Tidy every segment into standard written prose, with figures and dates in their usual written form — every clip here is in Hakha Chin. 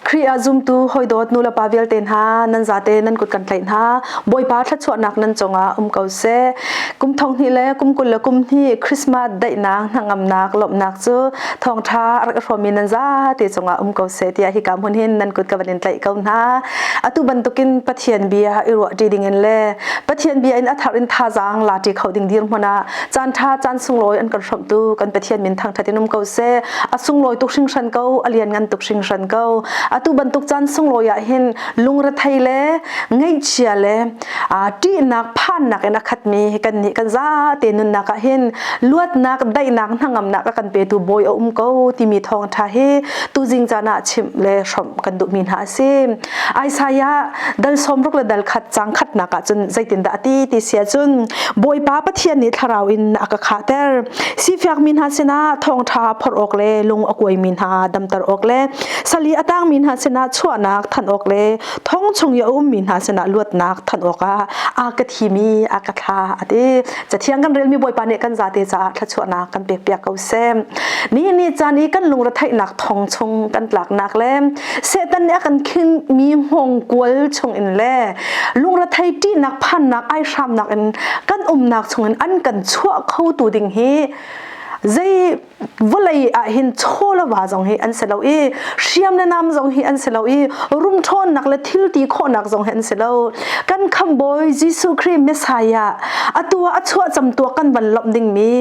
Khrih ah zumtu hawidawt nulepa vialte hna nan zate nan kut kan tlaih hna. Bawipa thluachuahnak nan cungah um ko seh. Kum thong hnih le kum 21 Christmas daihnak hnangamnak lawmhnak cu thawngṭha a rak i hrawmmi nan zate cungah um ko seh tiah hika hmun hin nan kut ka van in tlaih ko hna. Atu bantukin Pathian bia i ruah ṭi ding in le Pathian bia in a thar in thazaang la ṭi kho ding dirhmun ah caan ṭha caan sunglawi an kan hrawmhtu kan Pathian min thangṭhat in um ko seh. A sunglawi tuk hringhran ko, a lianngan tuk hringhran ko. Atu bantuk caan sunglawi ah hin lungrethei le ngaihchia le ṭihnak phannak in a khatmi kan nih kan zate nunnak ah hin luatnak daihnak hnangamnak a kan petu bawi a um ko timi thawngṭha hi tuzing caan ah chimh le hrawmh kan duhmi hna a si. Isaiah dal 60 le dal khat cang khatnak ah cun zeitindah a ti ti si ahcun Bawipa Pathian nih thlarau in a ka khahter Sifiakmi hna sinah thawngṭha phorh awk le lung a kuaimi hna damter awk le sali a tangmi hna sinah chuahnak thanh awk le thong chung i a ummi hna sinah luatnak thanh awkah a ka thimi a ka thla a ti. Cathiang kan relmi Bawipa nih kan zate caah thluachuahnak kan pekpiak ko seh. Nihin ni caan i kan lungretheihnak thong chung kan tlaknak le Satan nih a kan khinmi hngawngkual chung in le lungrethei ṭihnak phannak aihramnak in kan umnak chungin an kan chuah khotu ding hi zei vawlei ah hin chaw le va zong hi an si lo i hriam le nam zong hi an si lo i rumṭhawnnak le thil ti khawhnak zong hi an si lo kan khambawi Jesuh Khrih Messiah atu ah a chuah camtuak kan van lawmh dingmi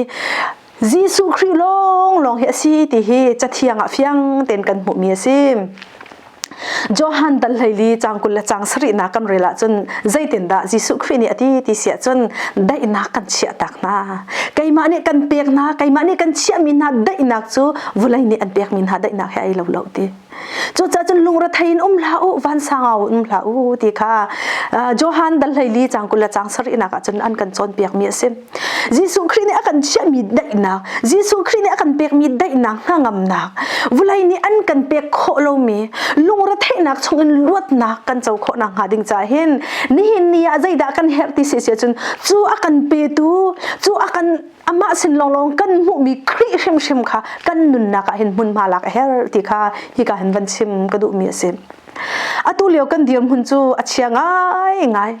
Jesuh Khrih lawnglawng hi a si ti hi cathiang ah fiang tein kan hmuhmi a si. Johan dal hleili cang 20 le cang sarihnak kan rel ahcun zeitindah Jesuh Khrih nih a ti ti si ahcun daihnak kan chiah tak hna. Keimah nih kan pek hna, keimah nih kan chiahmi hna daihnak cu vawlei nih an pekmi hna daihnak he ai lo lo ti. Cucaah cun lungrethei in um hlah u, vansangau in um hlah u ti kha Johan dal hleili cang 20 le cang sarihnak ahcun an kan cawnpiakmi a si. Jesuh Khrih nih a kan chiahmi daihnak, Jesuh Khrih nih a kan pekmi daihnak hnangamnak, vawlei nih an kan pek khawh lomi lungretheihnak chungin luatnak kan co khawh nakhnga ding caah hin nihin ni ah zeidah kan herh ti si si ahcun cu a kan petu, cu a kan amah sin lawnglawng kan hmuhmi Khrih hrimhrim kha kan nunnak ah hin hmunhma lak a herh ti kha hika hin van chim ka duhmi a si. Atu lio kan dirhmun cu a chia ngaingai.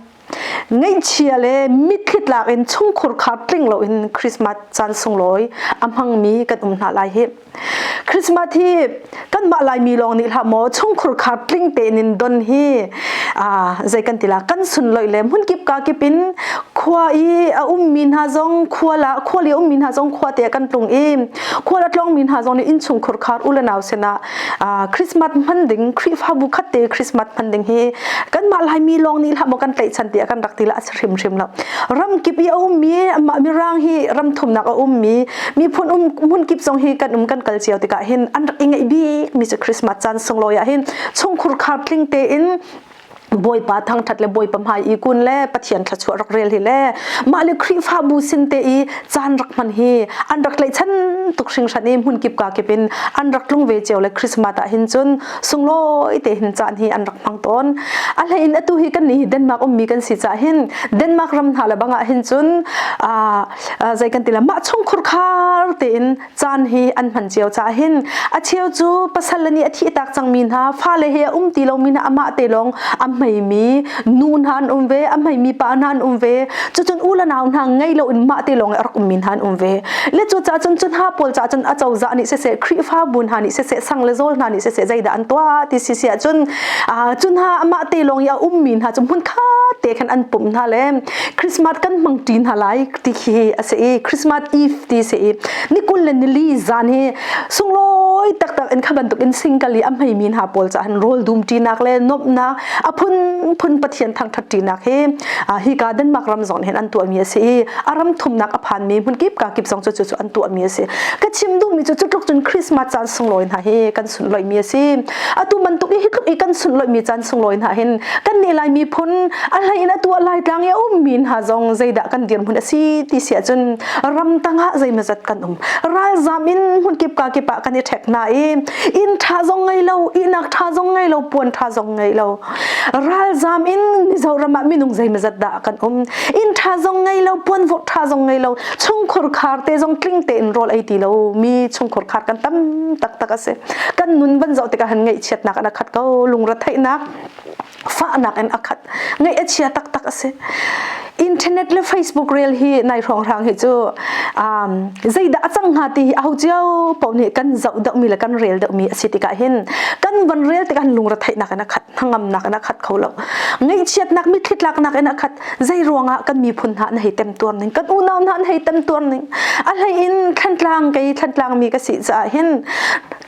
Ngaihchia le mitthli tlak in chungkhur khar tling loin Christmas caan sunglawi a hmangmi kan um hna lai hi. Christmas hi kanmah Laimi lawng nih hlah maw chungkhur khar tling tein in don hi zei kan ti la kan sunloih le hmunkip ka kip in khua i a ummi hna zong khua la khua li ummi hna zong khua te kan tlung i khua la tlongmi hna zong nih innchungkhur khar u le nau sinah Christmas hman ding Khrihfabu khat te Christmas hman ding hi kanmah Laimi lawng nih hlah maw kan tlaihchan tiah kan rak ti la a si hrimhrim lo. Ram kip i a ummi amah mirang hi ram thumnak a ummi miphun um hmun kip zong hi kan um kan kal cio tikah hin an rak i ngeih bik mi cu Christmas caan sunglawi ah hin chungkhur khar tling tein Bawipa thangṭhat le Bawipa hmai i kun le Pathian thluachuah rak rel hi le mah le Khrihfabu sin te i caan rak hman hi an rak tlaihchan tuk hringhran i hmunkip ka kip in an rak tlung ve cio le Christmas ah hin cun sunglawi te hin caan hi an rak hmang tawn. A hlei in atu hi kan nih Denmark ummi kan si caah hin Denmark ram hna le bangah hin cun zei kan ti la mah chungkhur khar tein caan hi an hman cio caah hin a cheu cu pasal le nih a thih tak cangmi hna fale he a um ti lomi hna amah te lawng a hmeimi nu hna an um ve a hmeimi pa hna an um ve cucun u le nau hna ngei lo in mah te lawng a rak ummi hna an um ve le cu caah cun cu hna pawl caah cun a cozah nih siseh Khrihfabu hna nih siseh sang le zawl hna nih siseh zeidah an tuah ti si si ahcun cu hna amah te lawng i a ummi hna cu hmun khat te khan an pumh hna le Christmas kan hmang ṭi hna lai ti khi a si i Christmas Eve ti si i ni 20 le nili zan hi sunglawi taktak in kha bantuk in single i a hmeimi hna pawl caah hin rawl dum ṭinak le nuamhnak a phunphun Pathian thangṭhat ṭinak hi hika Denmark ram zong hin an tuahmi a si i a ram thumnak a phanmi hmun kip ka kip zong cu cu an tuahmi a si. Ka chim duhmi cu cutluk cun Christmas caan sunglawi hna hi kan sunlawihmi a si. Atu bantuk i hi tluk i kan sunlawihmi caan sunglawi hna hin kan nih Lai miphun a hlei. hlei in atu ah Laitlang i a ummi hna zong zeidah kan dirhmun a si ti si ahcun ramtang ah zeimawzat kan um. Ralzam in hmunkip ka kip ah kan i ṭhek hna i inn ṭha zong ngei lo, ihnak ṭha zong ngei lo, puan ṭha zong ngei lo. Ralzam in Mizoram ah minung zeimawzat dah kan um. Inn ṭha zong ngei lo, puanvawh ṭha zong ngei lo, chungkhur khar te zong tling tein rawl ei ti lo mi chungkhur khar kan tam taktak a si. Kan nun van zoh tikah han ngaihchiatnak an a khat ko, lungretheihnak fahnak in a khat ngaih a chia taktak a si internet le facebook rel hi nai hrawnghrang hi cu um, zeidah a cang hnga ti hi aho cio paoh nih kan zoh deuhmi le kan rel deuhmi a si tikah hin kan van rel tikah lungre theihnak in a khat hnangamnak in a khat kho lo ngaihchiatnak mitthli tlaknak in a khat zei ruangah kan miphun hna an hei temtuar ning kan unau hna an hei temtuar ning a hlei in thlantlang kei thlantlang mi ka si caah hin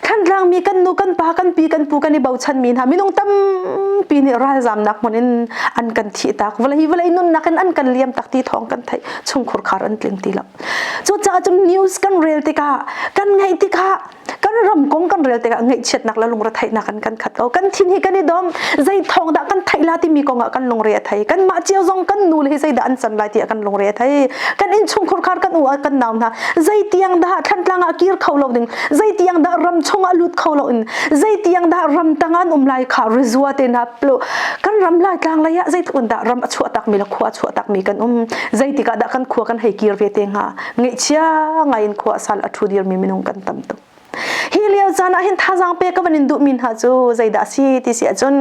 Thantlang mi kan nu kan pa kan pi kan pu kan i bochan mi hna minung tampi nih ralzamnak hmun in an kan thih tak vawlei vawlei nunnak in an kan liam tak ti thawng kan theih chungkhur khar an tling ti lo cucaah cun news kan rel tikah kan ngaih tikah kan ram kong kan rel tikah ngaihchiatnak le lungretheihnak an kan khat ko kan thin hi kan i dom zei thawng dah kan theih la timi kong ah kan lungre a thei kan mah cio zong kan nu le hi zeidah an can lai tiah kan lungre a thei kan innchungkhur khar kan u kan nau hna zeitiang dah Thantlang ah kir kho lo ding zeitiang dah ram chung ah lut kho lo in zeitiang dah ram tang an um lai kha rizua te na plo kan ram lai tlang lei ah zeitluk in dah ram a chuah tak mi le khua a chuah tak mi kan um zeitikah dah kan khua kan hei kir ve te hnga ngaihchia ngai in khua sal a thu dir mi minung kan tam tuk Hi lio caan ah hin thazaang pe ka van in duhmi hna cu zeidah a si ti si ahcun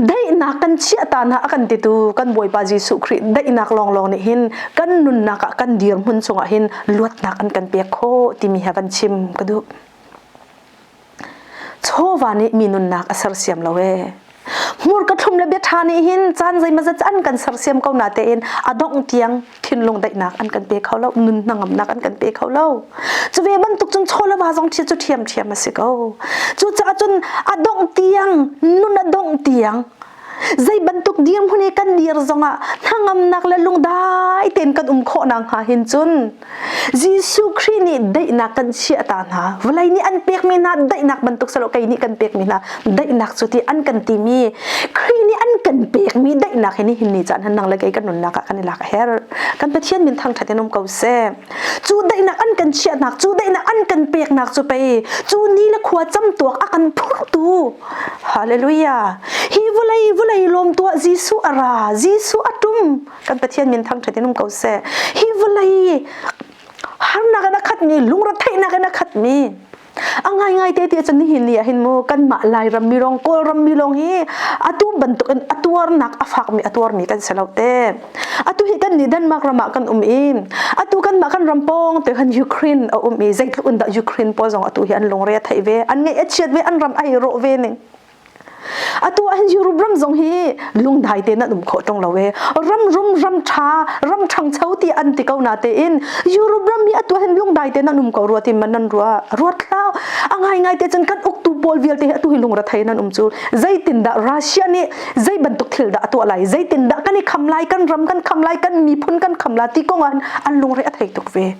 daihnak kan chiah ta hna a kan titu kan Bawipa Jesuh Khrih daihnak lawnglawng nih hin kan nunnak ah kan dirhmun chungah hin luatnak an kan pek khawh timi he van chim ka duh. Chawva nih mi nunnak a sersiam lo ee. Hmurka thlum le biaṭha nih hin caan zeimawzat an kan sersiam ko na tein a dongh tiang thinlung daihnak an kan pe kho lo, nun hnangamnak an kan pe kho lo. Cu ve bantuk cun chawlava zong thi cu ṭhiamṭhiam a si ko. Cucaah cun a dongh tiang, nun a dongh tiang zei bantuk dirhmun i kan dir zongah hnangamnak le lungdai tein kan um khawh nakhnga hin cun Jesuh Khrih nih daihnak kan chiah ta hna. Vawlei nih an pekmi hna daihnak bantuk silo kei nih kan pekmi hna daihnak cu ti an kan timi Khrih nih an kan pekmi daihnak hi nihin ni caan han nang le kei kan nunnak ah kan i lak a herh. Kan Pathian min thangṭhat in um ko seh. Cu daihnak an kan chiahnak, cu daihnak an kan peknak cu pei cu ni le khua camtuak a kan phurtu. Hallelujah. Hi vawlei vawlei lawm tuah Jesuh a ra, Jesuh a tum. Kan Pathian min thangṭhat in um ko seh. Hi vawlei harnak in a khatmi, lungretheihnak in a khatmi, a ngaingai te ti cun nihin ni ah hin mu kanmah Lairam mi lawng Kawlram mi lawng hi atu bantuk in a tuarnak a fakmi a tuarmi kan si lo te. Atu hi kan nih Denmark ram ah kan um i atu kanmah kan ram pawng te khan Ukraine a um i zeitluk in dah Ukraine pawl zong atu hi an lungre a theih ve, an ngaih a chiat ve, an ram ai rawh ve ning. Atu ah hin Europe ram zong hi lungdai tein an um khawh ṭung lo ee. Ram rum ram ṭha ram ṭhangcho ti an ti ko na tein Europe ram hi atu ah hin lungdai tein an um ko rua ti man nan ruah ruat hlah. A ngaingai te cun kan uktu pawl vialte hi atu hi lungre nan um cu. Zeitindah Russia nih zei bantuk thil dah a tuah lai, zeitindah kan i kham lai, kan ram kan kham lai, kan miphun kan kham lai ti kong ah hin an lungre a thei tuk ve.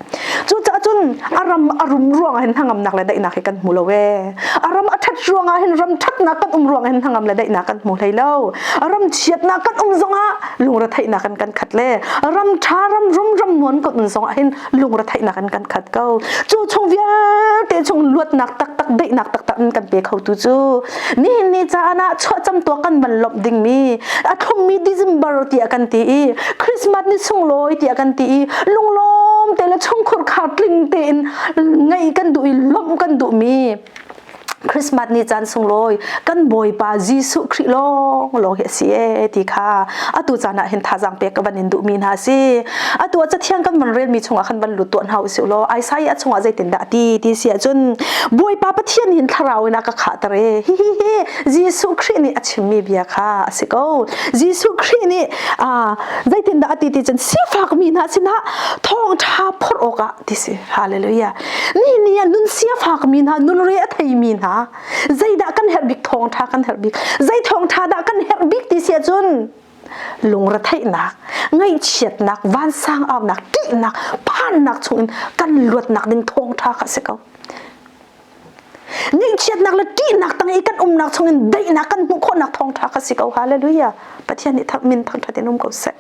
Cucaah cun a ram a rum ruangah hin hnangamnak le daihnak hi kan hmu lo ee. A ram a ṭhat ruangah hin ram ṭhatnak kan um ruangah hin hnangam le daihnak kan hmu hlei lo. Ram chiatnak kan um zongah lungretheihnak in kan khat le ram ṭha ram rum ram nuan kan um zongah hin lungretheihnak in kan khat ko. Cu chung vialte chung luatnak taktak daihnak taktak in kan pe khotu cu nihin ni caan ah chuahcam tuak kan van lawmh dingmi a thlummi December tiah kan ti i Christmas ni sunglawi tiah kan ti i lunglawm te le chungkhur khar tling tein ngaih kan duh i lawmh kan duhmi Christmas ni caan sunglawi kan Bawipa Jesuh Khrih lawng lawng hi a si ee ti kha atu caan ah hin thazaang pek ka van in duhmi hna a si. Atu ah cathiang kan van relmi chungah khan van lut tuah hna usih law Isaiah chungah zeitindah a ti ti si ahcun Bawipa Pathian hin thlarau in a ka khahter ee hi hi hi Jesuh Khrih nih a chimmi bia kha a si ko. Jesuh Khrih nih zeitindah a ti ti cun sifakmi hna sinah thawngṭha phorh awkah ti si. Hallelujah. Ni ni ah nun sifakmi hna, nun re a theimi hna, zeidah kan herh bik thawngṭha kan herh bik. Zei thawngṭha dah kan herh bik ti si ahcun lungretheihnak, ngaihchiatnak, vansang aunak, ṭihnak, phannak chungin kan luatnak ding thawngṭha kha a si ko. Ngaihchiatnak le ṭihnak tang i kan umnak chungin daihnak kan hmuh khawhnak thawngṭha kha si ko. Hallelujah. Pathian nih min thangṭhat in um ko seh.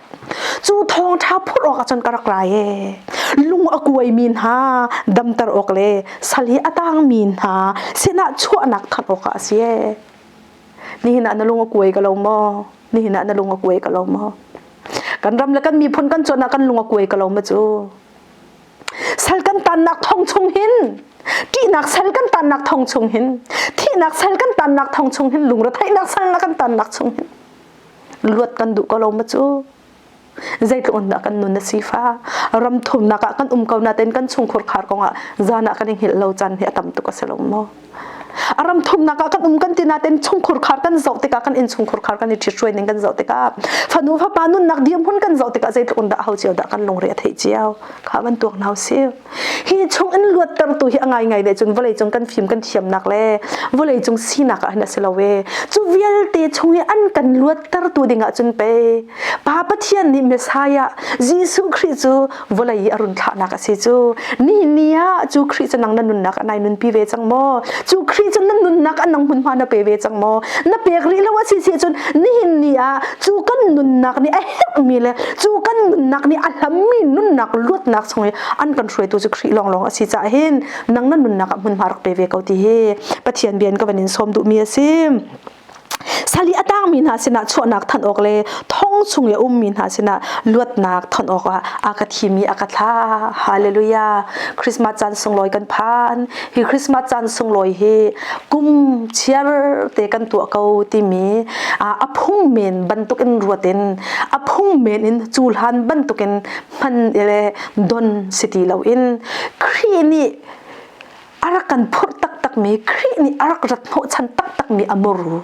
Cu thawngṭha phurh awk ahcun ka rak rai ee. Lung a kuaimi hna damter awk le sal i a tangmi hna sinah chuahnak thanh awkah a si ee. Nihin ah na lung a kuai ka lo maw? Nihin ah na lung a kuai ka lo maw? Kan ram le kan miphun kan cuan ah kan lung a kuai ka lo ma cu? Sal kan tannak thong chung hin ṭihnak sal kan tannak thong chung hin thihnak sal kan tannak thong chung hin lungretheihnak sal na kan tannak chung hin luat kan duh ko lo ma cu zeitluk in dah kan nun a sifa ram thumnak ah kan um ko natein kan chungkhur khar kongah zan ah kan i hngilh lo caan hi a tam tuk a si lo maw a ram thumnak ah kan um kan ti natein chungkhur khar kan zoh tikah kan inn chungkhur khar kan i ṭhithruai ning kan zoh tikah fanu fapa nunnak dirhmun kan zoh tikah zeitluk in dah ho cio dah kan lungre a theih cio kha van tuak hna usih Hi chung in luattertu hi a ngaingai ve cun vawleicung kan fim kan thiamnak le vawleicung sinak ah hin a si lo e. Cu vialte chung i an kan luattertu ding ah cun pe Pa Pathian nih Messiah Jesuh Khrih cu vawlei i a run thlahnak a si cu. Ni ni ah cu Khrih cu nang na nunnak a nai nunpi ve cang maw? Cu Khrih cu na nunnak a nang hmunhma na pe ve cang maw? Na pek rih lo a si si cun nihin ni ah cu kan nunnak nih a herhmi le cu kan nunnak nih a hlammi nunnak luatnak chung i an kan hruaitu cu Khrih lawnglawng a si caah hin nang na nunnak ah hmunhma rak pe ve ko ti hi Pathian bia in ka van in sawm duhmi a si. Sal i a tangmi hna sinah chuahnak thanh awk le thong chung i a ummi hna sinah luatnak thanh awkah a ka thimi a ka thlah. Hallelujah. Christmas caan sunglawi kan phan. Hi Christmas caan sunglawi hi kum chiar te kan tuah ko timi a phung men bantukin ruat in a phung men in cuhlan bantukin hman le don si ti loin Khrih nih a rak kan phurh taktakmi Khrih nih a rak rat hnawhchan taktakmi a muru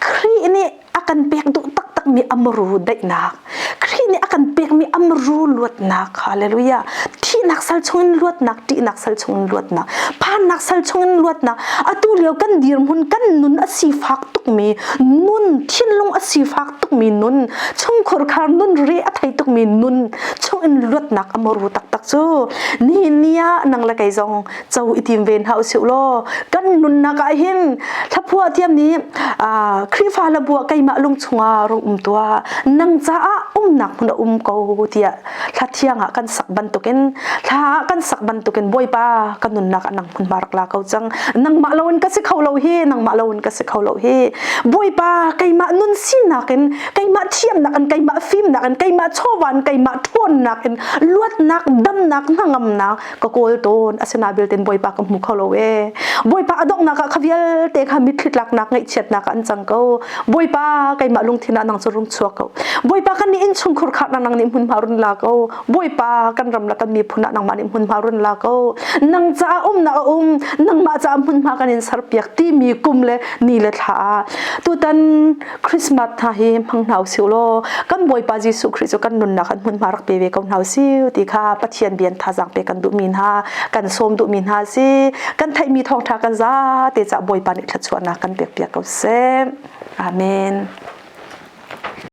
Khrih nih a kan pek duh taktakmi a muru daihnak Khrih nih a kan pekmi a muru luatnak hallelujah thihnak sal chungin luatnak ṭihnak sal chungin luatnak phannak sal chungin luatnak atu lio kan dirhmun kan nun a sifak tukmi nun thinlung a sifak tukmi nun chungkhur khar nun re a thei tukmi nun chungin luatnak a muru taktak cu nihin ni ah nang le kei zong co i tim ve hna usih law kan nunnak ah hin thlaphuah thiam nih Khrihfa labua keimah lung chungah rung um tuah nang caah umnak hmun a um ko tiah thla thiang ah kan sak bantukin thla ah kan sak bantukin Bawipa kan nunnak ah nang hmunhma rak la ko cang nangmah loin ka si kho lo hi nangmah loin ka si kho lo hi Bawipa keimah nun sinak in keimah thiamnak in keimah fimnak in keimah chawva in keimah ṭhawnnak in luatnak damnak hnangamnak ka kawl tawn asina bilten Bawipa ka hmu kho lo e Bawipa a donghnak ah kha vialte kha mitthli tlaknak ngaihchiatnak ah an cang ko Bawipa keimah lungthin ah nang cu rung chuak ko Bawipa kan nih innchungkhur khar nang nih hmunhma run la ko Bawipa kan ram le kan miphun ah nangmah nih hmunhma run la ko nang caah umnak a um nangmah caah hmunhma kan in serpiak timi kum le ni le thla ah tutan Christmas hna hi hmang hna usih law kan Bawipa Jesuh Khrih cu kan nunnak an hmunhma rak pe ve ko hna usih ti kha Pathian bian thazaang pe kan duhmi hna kan sawm duhmi hna si kan theihmi thawngṭha kan za te cah Bawipa nih thluachuahnak kan pek piak ko seh. Amen.